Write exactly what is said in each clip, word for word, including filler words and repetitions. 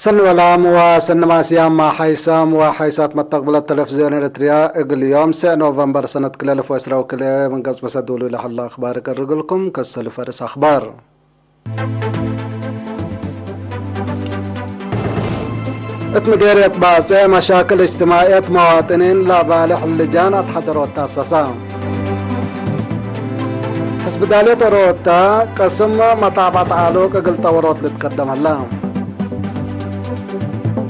ሰኒ ወላም ወሰኒ ማስያም ማሐይሳም ወሐይሳት መተቅብለት ተለፍዝዮን ኤረትርያ፣ እግል ዮም ሰዕ ኖቨምበር ሰነት ክልኤ አልፍ ወዕስራ ወክልኤ ምን ገጽ በሰዱሉ ለሀለ አክባር እቀርግልኩም። ከሰልፈ ርእስ አክባር። እት ምዴርየት ባጽዕ መሻክል እጅትማዕየት መዋጥኒን ለባልሕ ልጃን አትሐደሮት ተአሰሳ። ሕስብ ዳልየት ኦሮታ ቅስም መታብዐት አሉቅ እግል ጠወሮት ልትቀደም ሀላ።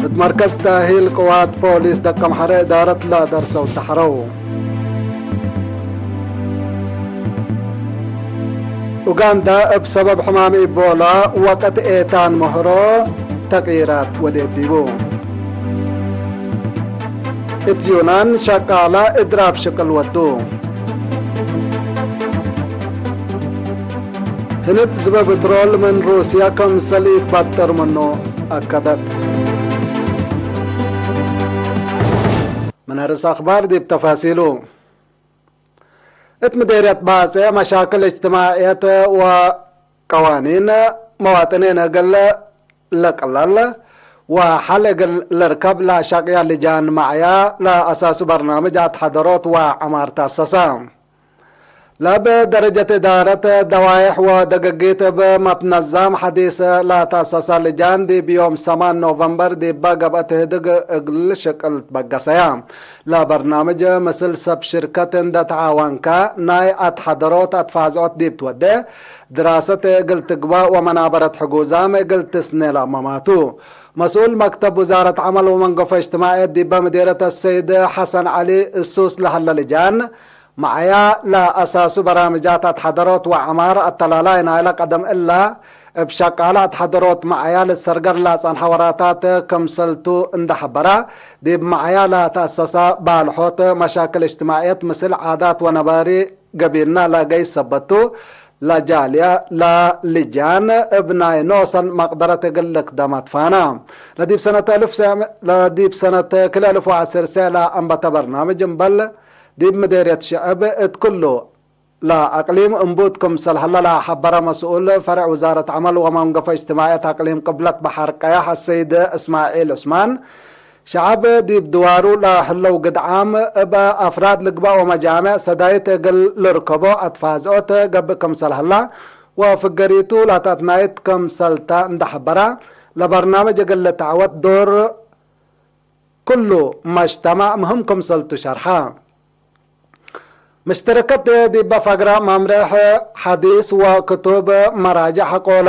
እት መርከዝ ተእሂል ቅዋት ፖሊስ ደቀምሐረ እዳረት ለደርሰው ተሐረው። ኡጋንዳ እብ ሰበብ ሕማም ኢቦላ ወቀት ኤታን ምህሮ ተቅይራት ወዴት ዲቡ። እት ዩናን ሸቃላ እድራብ ሽቅል ወዱ። ህንድ ዝበ ብትሮል ምን ሩስያ ክምሰል ኢትባጥር ምኑ አከደት። ምን አርእስ አክባር ዲብ ተፋሲሉ። እት ምዴርየት ባጽዕ መሻክል እጅትማዕየት ወቀዋኒን መዋጥኒን እግል ለቅለል ወሐል እግል ልርከብ ለአሻቅያ ልጃን መዕያ ለአሳሱ በርናምጅ አትሐደሮት ወዐማር ተአሰሰ። ለእብ ደረጀት እዳረት ደዋይሕ ወደገጊት እብ መትነዛም ሐዲስ ለተአሰሰ ልጃን ዲብ ዮም ሰማን ኖቨምበር ዲበ ገብአት ህድግ እግል ሽቅል ትበገሰያ። ለበርናምጅ ምስል ሰብ ሽርከት እንደ ተዓዋንከ፣ ናይ አትሐደሮት አትፋዝዖት ዲብ ትወዴ፣ ድራሰት እግል ትግበእ ወመናበረት ሕጉዛም እግል ትስኔ ለአመማቱ። መስኡል መክተብ ውዛረት ዐመል ወመንገፎ እጅትማዕየት ዲበ ምዴርየት አሰይድ ሐሰን ዐሊ እሱስ ለሀለ ልጃን፣ መዕያ ለአሳሱ በራምጃት አትሐደሮት ወዐማር አተላላይ ናይለ ቀደም እለ፣ እብ ሸቃለ አትሐደሮት መዕያ ልትሰርገር ለጸንሐ ወራታት ክምሰልቱ እንደ ሐበረ፣ ዲብ መዕያ ለተአሰሰ ባልሖት መሻክል እጅትማዕየት ምስል ዓዳት ወነባሪ ገቢልና ለገይስ ሰበት ቱ፣ ለጃልያ ለልጃን እብ ናይ ኖሰን መቅደረት እግል ልክደም አትፋና። ለዲብ ሰነት አልፍ ሰ-፣ ለዲብ ሰነት ክልኤ አልፍ ወዐስር ሰዕ ለአንበተ በርናምጅ እምበል ዲብ ምዴርየት ሽዕብ እት ኩሉ ለአቅሊም እምቡት ክምሰል ሀለ ለሐበረ መስኡል ፈርዕ ውዛረት ዐመል ወመንገፎ እጅትማዕየት አቅሊም ቅብለት በሐር ቀያሕ አሰይድ እስማዒል ዑስማን፣ ሸዐብ ዲብ ድዋሩ ለህለው ግድዓም እብ አፍራድ ልግበእ ወመጃምዕ ሰዳይት እግል ልርከቦ አትፋዝኦት ገብእ ክምሰል ሀላ ወፍገሪቱ ለተአትናይት ክምሰልተ እንደ ሐበረ፣ ለበርናምጅ እግል ልትዐወት ዶር ኩሉ መጅተማዕ ምህም ክምሰልቱ ሸርሐ። ምሽተረከት ዲበ ፈግረ መምሬሕ ሐዲስ ወክቱብ መራጅዕ ሐቆለ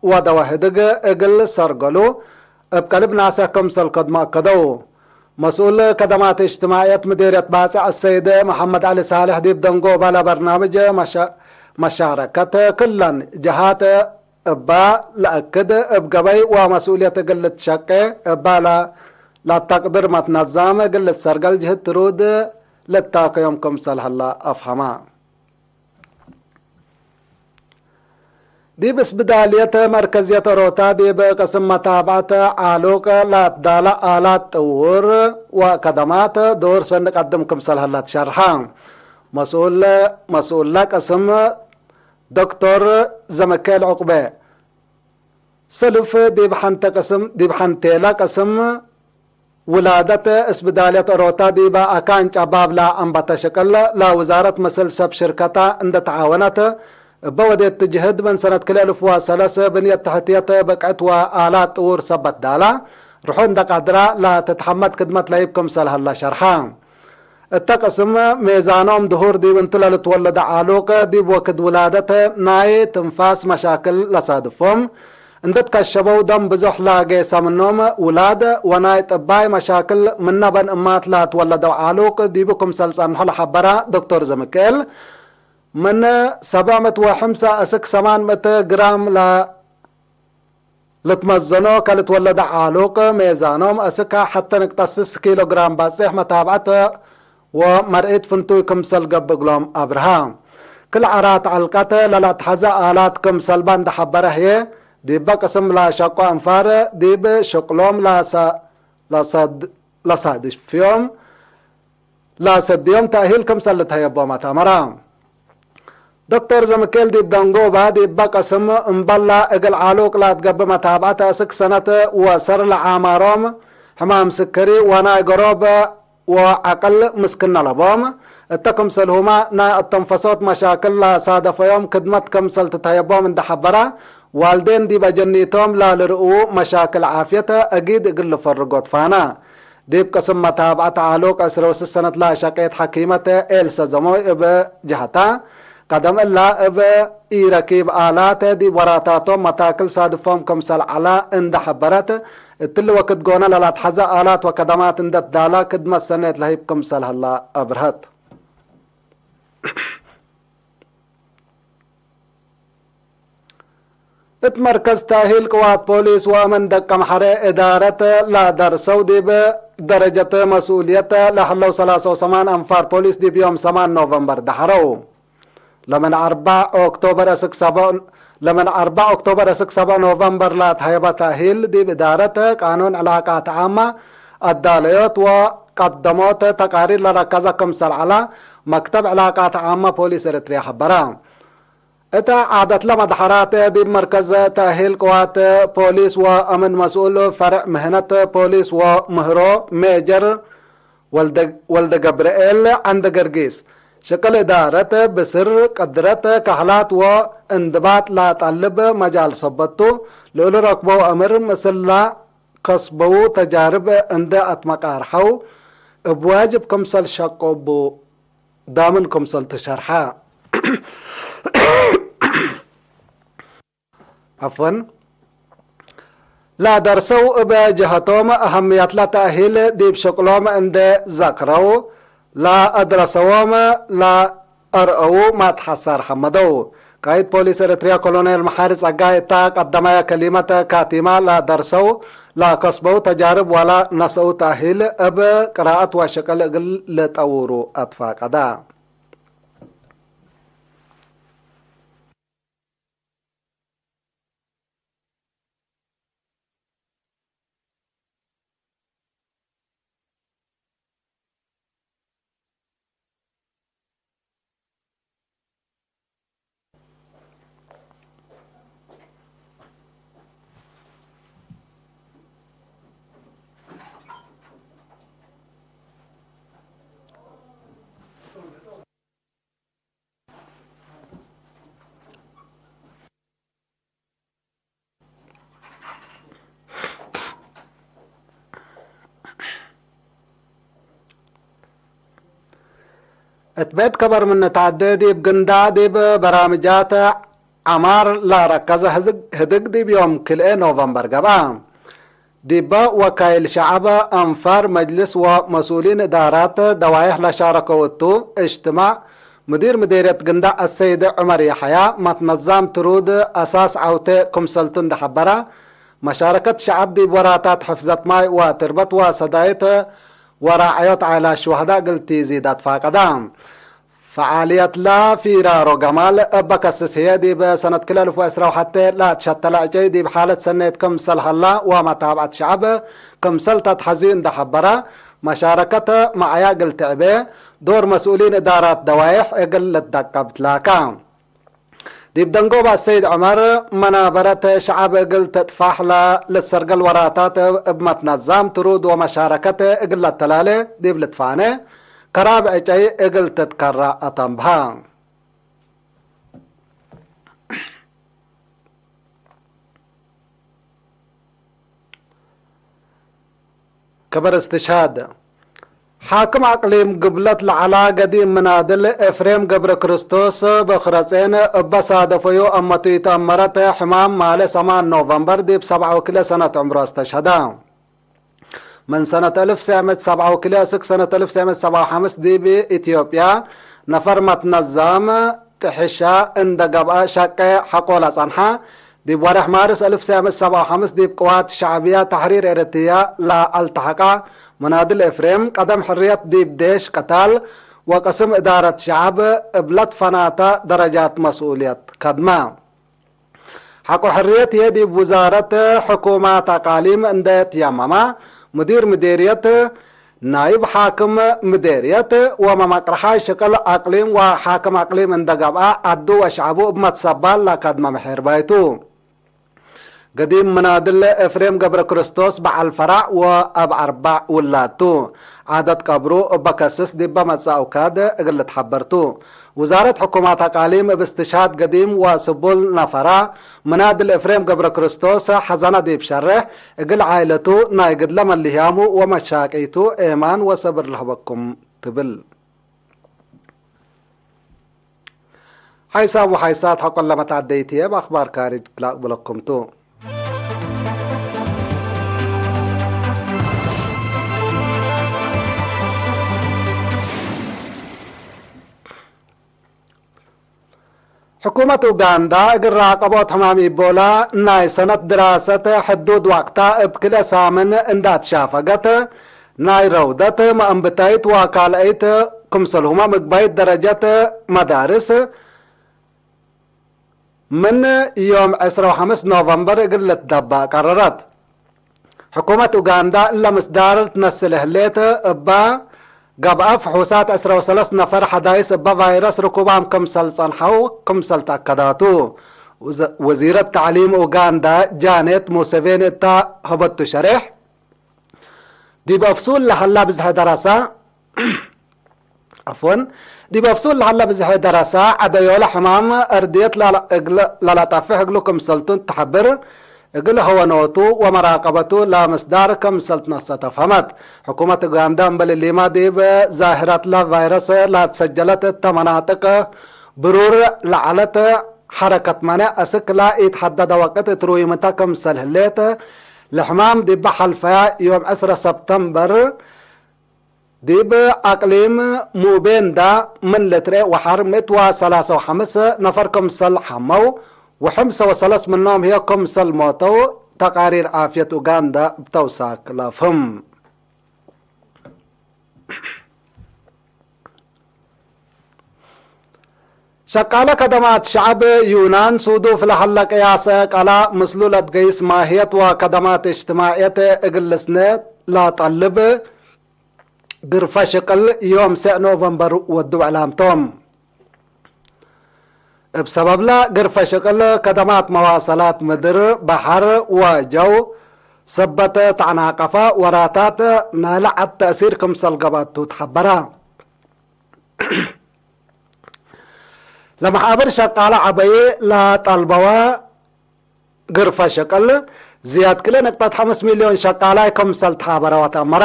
ወደወ ህድግ እግል ሰርገሉ እብ ቀልብ ናሰ ክምሰል ከድመ አከደው። መስኡል ከደማት እጅትማዕየት ምዴርየት ባጽዕ አሰይድ መሐመድ ዐሊ ሳልሕ ዲብ ደንጎበ ለበርናምጅ መሸ-፣ መሻረከት ክለን ጀሃት እባ ለአክድ፣ እብ ገበይ ወመስኡልየት እግል ልትሸቄ እባ ለ-፣ ለአተቅድር መትነዛም እግል ልትሰርገል ጅህድ ትሩድ ልታከዮም ክምሰል ሀላ አፍሀመ። ዲብ እስብዳልየት መርከዝየት ኦሮታ ዲብ ቅስም መታብዐት ዓሉቅ ለአትዳለ አላት ጥውር ወከደማት ዶር ሰኒ ቀድም ክምሰል ሀላ ትሸርሐ። መስኡል፣ መስኡለ ቅስም ዶክቶር ዘመኬል ዑቅቤ፣ ሰልፍ ዲብ ሐንተ ቅስም፣ ዲብ ሐንቴለ ቅስም ውላደት እስብዳልየት ኦሮታ ዲበ አካን ጨባብ ለአንበተ ሽቅል፣ ለውዛረት ምስል ሰብ ሽርከታ እንደ ተዓወነት እበ ወዴት ትጅህድ፣ ምን ሰነት ክልኤ አልፍ ወሰለስ ብንየት ተሕትየት ብቅዕት ወአላት ጥውር ሰበት ዳላ፣ ርሑ እንደ ቀድራ ለትትሐመድ ክድመት ለህይብ ክምሰል ሀላ ሸርሐ። እተ ቅስም ሜዛኖም ድሁር ዲብ እንቱ ለልትወለደ ዓሉቅ ዲብ ወክድ ውላደት ናይ ትንፋስ መሻክል ለሳድፎም እንዴ ትከሸበው ደም ብዙሕ ለጌሰ ምኖም ውላድ ወናይ ጥባይ መሻክል ምነ በን እማት ለትወለደው ዓሉቅ ዲቡ ክምሰል ጸንሖ ለሐበረ ዶክቶር ዘምክኤል፣ ምን ሰብዕ ምእት ወሐምሳ እስክ ሰማን ምእት ግራም ለ ልትመዘኖ ከልትወለደ ዓሉቅ ሜዛኖም እስከ ሐተ ንቅጠ ስስ ኪሎ ግራም ባጽሕ መታብዐት ወመርኢት ፍንቱይ ክምሰል ገብእ እግሎም አብርሃ። ክል ዐራት ዐልቀት ለለአትሐዘ አላት ክምሰልባ እንደ ሐበረ ህዬ፣ ዲበ ቅስም ለሸቆ አንፋር ዲብ ሽቅሎም ለሰ-፣ ለሰድ-፣ ለሳድፍዮም ለሰድዮም ተእሂል ክምሰል ልትሀየቦም አታመረ። ዶክተር ዘምኬል ዲብ ደንጎባ ዲበ ቀስም እምበላ እግል ዓሉቅ ላትገብእ መታብዐት አስክ ሰነት ወሰር ለዓማሮም ሕማም ስክሪ ወናይ ገሮብ ወዐቅል ምስክነ ለቦም፣ እተ ክምሰልሁመ ናይ አተንፈሶት መሻክል ለሳደፈዮም ክድመት ክምሰል ትትሀየቦም እንዴ ሐበረ፣ ዋልዴን ዲብ አጀኒቶም ላልርእዉ መሻክል ዓፍየት አጊድ እግል ልፈርጎ ትፋነ። ዲብ ቅስም መታብዐት ዓሉቅ ዕስረ ወስስ ሰነት ለአሸቄት ሐኪመት ኤልሰ ዘሞይ እብ ጀሀታ፣ ቀደም እላ እብ ኢረኪብ አላት ዲብ ወራታቶም መታክል ሳድፎም ክምሰል ዐለ እንዴ ሐበረት፣ እትሊ ወክድ ጎነ ለላትሐዘ አላት ወከደማት እንዴ ትዳላ ክድመት ሰኔት ለህይብ ክምሰል ሀላ አብርሀት። እት መርከዝ ተእሂል ቅዋት ፖሊስ ወአምን ደቀምሐረ እዳረት ለደርሰው ዲብ ደረጀት መስኡልየት ለሀለው ሰላሳ ወሰማን አንፋር ፖሊስ ዲብ ዮም ሰማን ኖቨምበር ደሐረው። ለምን አርበዕ ኦክቶበር እስክ ሰበ፣ ለምን አርበዕ ኦክቶበር እስክ ሰበ ኖቨምበር ለአትሀየበ ተእሂል ዲብ እዳረት ቃኑን ዕላቃት ዓመ፣ አዳለዮት ወቀደሞት ተቃሪር ለረከዘ ክምሰል ዐለ መክተብ ዕላቃት ዓመ ፖሊስ ኤረትርያ ሐበረ። እተ ዓደትለ መድሐራት ዲብ መርከዝ ተእሂል ቅዋት ፖሊስ ወአምን መስኡል ፈርዕ ምህነት ፖሊስ ወምህሮ ሜጀር ወልደ፣ ወልደ ገብርኤል ዐንደ ገርጊስ፣ ሽቅል እዳረት ብስር ቅድረት፣ ከህላት ወእንድባጥ ለአጠልብ መጃል ሰበት ቱ፣ ለእሉ ረክበው አምር ምስላ ከስበዉ ተጃርብ እንዴ አትመቃርሐው፣ እብ ዋጅብ ክምሰል ሸቆ እቡ ዳምን ክምሰል ትሸርሐ። ዐፍወን፣ ለደርሰው እብ ጀሀቶም አሀምየትለ ተእሂል ዲብ ሽቅሎም እንዴ ዘክረው፣ ለአድረሰዎም ለአርአዉ መትሐሳር ሐመደው። ቃይድ ፖሊስ ኤረትርያ ኮሎኔል መሓሪ ጸጋይ እታ ቀደማየ ከሊመት ካቲመ፣ ለደርሰው ለከስበው ተጃርብ ወለ ነሰኡ ተእሂል እብ ቅራአት ወሽቅል እግል ልጠውሩ አትፋቀደ። እት ቤት ከበር ምን ተዐዴ፣ ዲብ ግንዳዕ ዲብ በራምጃት ዐማር ለረከዘ ህዝግ-፣ ህድግ ዲብ ዮም ክልኤ ኖቨምበር ገብአ። ዲበ ወካይል ሸዐብ፣ አንፋር፣ መጅልስ ወመስኡሊን እዳራት ደዋይሕ ለሻረከው እቱ እጅትማዕ፣ ሙዲር ምዴርየት ግንዳዕ አሰይድ ዑመር የሐያ፣ መትነዛም ትሩድ አሳስ ዐውቴ ክምሰልቱ እንዴ ሐበረ፣ መሻረከት ሸዐብ ዲብ ወራታት ሕፍዘት ማይ ወትርበት ወሰዳይት ወራዕዮት ዓኢላት ሹሀዳእ እግል ቲዚድ አትፋቀደ። ፈዓልየትለ ፊራሮ ገማል እበ ከስስ ህዬ፣ ዲብ ሰነት ክልኤ አልፍ ወዕስራ ወሐቴ ለአትሸተለ ዕጨይ ዲብ ሓለት ሰኔት ክምሰል ሀላ ወመታብዐት ሸዐብ ክምሰል ተትሐዝዩ እንዴ ሐበረ፣ መሻረከት መዓያ እግል ትዕቤ፣ ዶር መስኡሊን እዳራት ደዋይሕ እግል ልትደቀብ ትላከ። ዲብ ደንጎባ ሰይድ ዑመር፣ መናበረት ሸዐብ እግል ትጥፋሕ ለልትሰርገል ወራታት እብ መትነዛም ትሩድ ወመሻረከት እግል ለተላሌ ዲብ ልትፋኔ፣ ከራብ ዕጨይ እግል ትትከራ አተንብሀ። ክብር እስትሽሃድ። ሓክም አቅሊም ግብለት ለዐላ ገዲም ምናድል ኤፍሬም ገብረክርስቶስ በክረጼን እበ ሳደፈዩ አመቱ ኢተአመረት ሕማም ማሌ ሰማን ኖቨምበር ዲብ ሰብዓ ወክልኤ ሰነት ዕምሩ አስተሽሀደ። ምን ሰነት አልፍ ሰዕ ምእት ሰብዓ ወክልኤ እስክ ሰነት አልፍ ሰዕ ምእት ሰብዓ ወሐምስ ዲብ ኢትዮጵያ ነፈር መትነዛም ጥሕሻ እንደ ገብአ ሸቄ ሐቆ ለጸንሐ፣ ዲብ ወሬሕ ማርስ አልፍ ሰዕ ምእት ሰብዓ ወሐምስ ዲብ ቅዋት ሸዕብያ ተሕሪር ኤረትርያ ለአልተሐቀ መናድል ኤፍሬም፣ ቀደም ሕርየት ዲብ ዴሽ ቅታል ወቅስም እዳረት ሸዐብ እብ ለትፈናተ ደረጃት መስኡልየት ከድመ። ሐቆ ሕርየት ህዬ ዲብ ውዛረት ሕኩማት አቃሊም እንዴ ትየመመ፣ ሙዲር ምዴርየት ናይብ ሓክም ምዴርየት ወመመቅረሓይ ሽቅል አቅሊም ወሓክም አቅሊም እንደ ገብአ፣ ዐዱ ወሸዐቡ እብ መትሰባል ለከድመ መሔርባይ ቱ። ገዲም ምናድል ኤፍሬም ገብረክርስቶስ በዐል ፈራዕ ወአብ አርባዕ ውላድ ቱ። ዓደት ቀብሩ እበ ከስስ ዲበ መጽአ አውካድ እግል ልትሐበር ቱ። ውዛረት ሕኩማት አቃሊም እብ እስትሽሃድ ገዲም ወስቡል ነፈራ ምናድል ኤፍሬም ገብረክርስቶስ ሐዘነ ዲብ ሸሬሕ፣ እግል ዓይለቱ ናይ ግድለ መልህያሙ ወመሻቂቱ ኤማን ወሰብር ለህበኩም ትብል። ሓይሳም ወሓይሳት ሐቆለ መትዐደይት ህዬ እብ አክባር ካርጅ ለአቅብለኩም ቱ። ሕኩመት ኡጋንዳ እግል ራቀቦት ሕማም ኢቦላ ናይ ሰነት ድራሰት ሕዱድ ወቅታ እብ ክልኤ ሳምን እንደ አትሻፈገት፣ ናይ ረውደት፣ መአንብታይት ወካልአይት ክምሰልሁመ ምግባይት ደረጀት መዳርስ ምን ዮም ዕስራ ወሐምስ ኖቨምበር እግል ልትደበእ ቀረረት። ሕኩመት ኡጋንዳ እለ ምስዳር ትነስል ህሌት፣ እበ ገብአ ፍሑሳት ዕስራ ወሰለስ ነፈር ሐዳይስ እበ ቫይረስ ርኩባም ክምሰል ጸንሐው ክምሰል ተአከዳቱ። ወዘ-፣ ወዚረት ተዕሊም ኡጋንዳ ጃኔት ሙሴቬኒ እተ ሀበቱ ሸሬሕ፣ ዲብ አፍሱል ለሀላ ብዝሐ ደረሰ፣ ዐፍወን፣ ዲብ አፍሱል ለሀለ ብዝሐ ደረሰ ዐደዮለ ሕማም እርድየት ለለ-፣ እግል ለለጠፍሕ እግሉ ክምሰልቱ ተሐብር፣ እግል ሀወኖቱ ወመራቀበቱ ለምስዳር ክምሰል ትነሰት አፍሀመት። ሕኩመት ኡጋንዳ እምበል እሊመ ዲብ ዛህረትለ ቫይረስ ለትሰጀለት እተ መናጥቅ ብሩር ለዐለት ሐረከት መኔዕ አስክ ለኢትሐደደ ወቅት እት ሩይምተ ክምሰል ህሌት፣ ለሕማም ዲበ ሐልፈያ ዮም ዕስረ ሰብተምበር ዲብ አቅሊም ሙቤንዳ ምን ልትርኤ ወሐር ምእት ወሰላሰ ወሐምስ ነፈር ክምሰል ሐመው፣ ወሐምሰ ወሰለስ ምኖም ህዬ ክምሰል ሞተው ተቃሪር ዓፍየት ኡጋንዳ እብ ተውሳክ ለአፍህም። ሸቃለ ከደማት ሸዐብ ዩናን ሱዱፍ ለሀለ ቅያሰ ቀላ ምስሉ ለትገይስ ማህየት ወከደማት እጅትማዕየት እግል ልስነ ለጠልብ ግርፈ ሽቅል ዮም ሰዕ ኖቨምበር ወዱ ዕላም ቶም። እብ ሰበብለ ግርፈ ሽቅል ከደማት መዋሰላት ምድር፣ በሐር ወጀው ሰበት ተዐናቀፈ ወራታት ናይለ ዐድ ተእሲር ክምሰል ገብአቱ ተሐበረ። ለመሓብር ሸቃለ ዐበይ ለጠልበወ ግርፈ ሽቅል ዝያድ ክልኤ ነቅጠት ሐምስ ሚልዮን ሸቃላይ ክምሰል ተሓበረ ወተአመረ።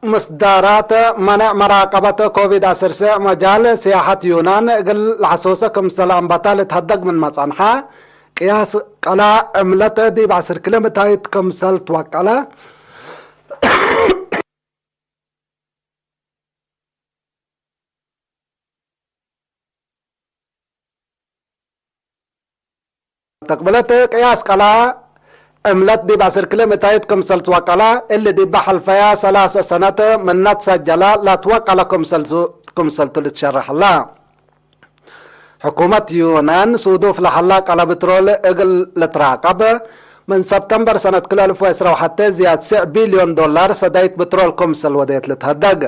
ምስዳራት መኔዕ መራቀበት ኮቪድ ዐስር ሰዕ መጃል ሲያሐት ዩናን እግል ለሐሶሰ ክምሰል አንበታ ልትሀደግ ምንመ ጸንሐ፣ ቅያስ ቀላ ዕምለት ዲብ ዐስር ኪሎ ሜታይት ክምሰል ትወቀለ። ተቅብለት ቅያስ ቀላ ዕምለት ዲብ ዐስር ኪሎ ሜታይት ክምሰል ትወቀለ፣ እሊ ዲበ ሐልፈያ ሰላሰ ሰነት ምነ ትሰጀለ ለትወቀለ ክምሰል ቱ፣ ክምሰል ቱ ልትሸረሕ ህላ። ሕኩመት ዩናን ሱዱፍ ለሀላ ቀለ ብትሮል እግል ልትራቀብ፣ ምን ሰብተምበር ሰነት ክልኤ አልፍ ወዕስራ ወሐቴ ዝያድ ሰዕ ቢልዮን ዶላር ሰዳይት ብትሮል ክምሰል ወዴት ልትሀደግ።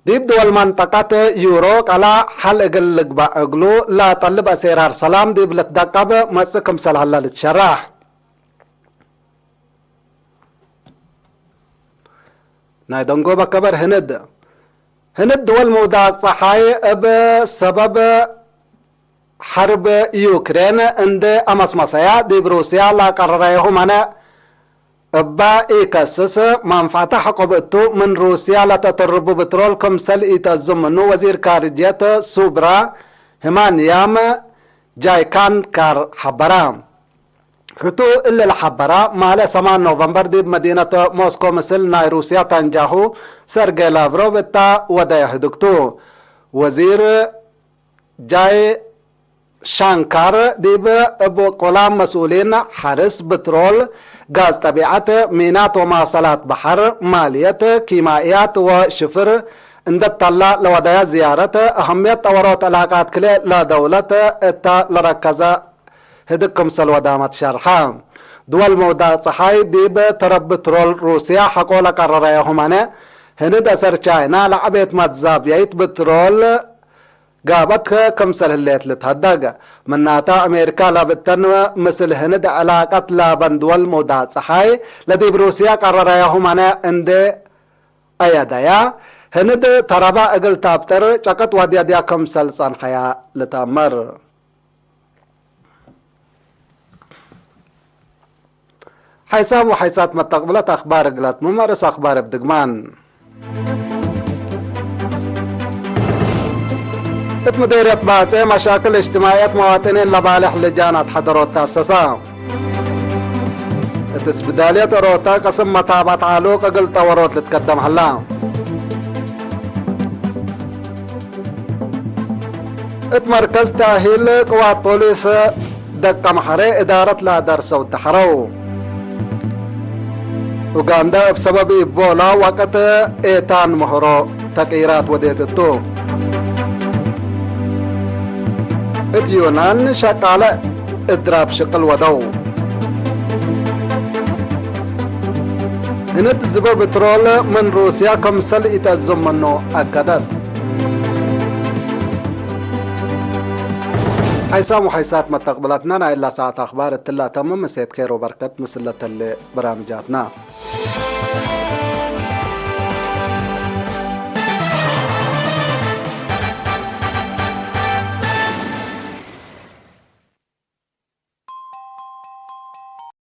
ዲብ ድወል መንጠቀት ዩሮ ቀላ ሐል እግል ልግበእ እግሉ ለጠልብ አሴራር ሰላም ዲብ ልትደቀብ መጽእ ክምሰል ሀለ ልትሸራሕ። ናይ ደንጎበ ከበር ህንድ። ህንድ ድወል ምውዳቅ ጸሓይ እብ ሰበብ ሐርብ ዩክሬን እንዴ አመስመሰያ፣ ዲብ ሩስያ ለቀረረየሁ መነ እበ ኢከስስ፣ መንፈዐተ ሐቆ ብእቱ፣ ምን ሩስያ ለተትርቡ ብትሮል ክምሰል ኢተአዝም ምኑ ወዚር ካርጅየት ሱብራ ህማንያም ጃይካንካር ሐበረ። ህቱ እሊ ለሐበረ፣ ማለ ሰማን ኖቨምበር ዲብ መዲነት ሞስኮ ምስል ናይ ሩስያ ታንጃሁ ሰርጌ ላቭሮቭ እተ ወደየ ህድግቱ። ወዚር ጃይ ሻንካር ዲብ እብ ቆላም መስኡሊን ሐርስ፣ ብትሮል፣ ጋዝ ጠቢዐት፣ ሚናት ወመዋሰላት በሐር፣ ማልየት፣ ኪማእያት ወሽፍር እንደ ተላ ለወደያ ዝያረት፣ አህምየት ጠወሮት ዕላቃት ክልኤ ለደውለት እተ ለረከዘ ህድግ ክምሰል ወዳመት ሸርሐ። ድወል መውዳቅ ጸሓይ ዲብ ተረብ ብትሮል ሩስያ ሐቆ ለቀረረያሁ መነ፣ ህንድ አሰር ቻይና ለዐቤት መትዛብያይት ብትሮል ጋበትከ ክምሰል ህሌት ልትሀደግ። ምናተ፣ አሜሪካ ለብተን ምስል ህንድ ዕላቀት ላበን ድወል መውዳቅ ጸሓይ ለዲብ ሩስያ ቀረረያሁ መነ እንዴ አየደያ፣ ህንድ ተረባ እግል ታብጠር ጨቀጥ ወድየድያ ክምሰል ጸንሐያ ልትአመር። ሐይሳም ወሐይሳት መተቅብለት አክባር እግል አትምም አርእስ አክባር እብ ድግማን። እት ምዴርየት ባጼ መሻክል እጅትማዕየት መዋጥኒን ለባልሕ ልጃን አትሐደሮት ተአሰሳ። እት እስብዳልየት ኦሮታ ቅስም መታብዐት ዐሉቅ እግል ጠወሮት ልትከደም ሀላ። እት መርከዝ ተእሂል ቅዋት ፖሊስ ደቀምሐሬ እዳረት ለአደርሰው ተሐረው። ኡጋንዳ እብ ሰበብ ኢቦላ ወቅት ኤታን ምህሮ ተቅይራት ወዴት እቱ። እት ዩናን ሸቃለ እድራብ ሽቅል ወደው። ህንድ ዝቦ ብትሮል ምን ሩስያ ክምሰል ኢተአዝም ምኑ አከደት። ሐይሳም ወሐይሳት መተቅብላትና፣ ናይ እላ ሰዓት አኽባር እትላ ተምም። እሴት ኬር ወበርከት ምስል ለተሌ በራምጃትና።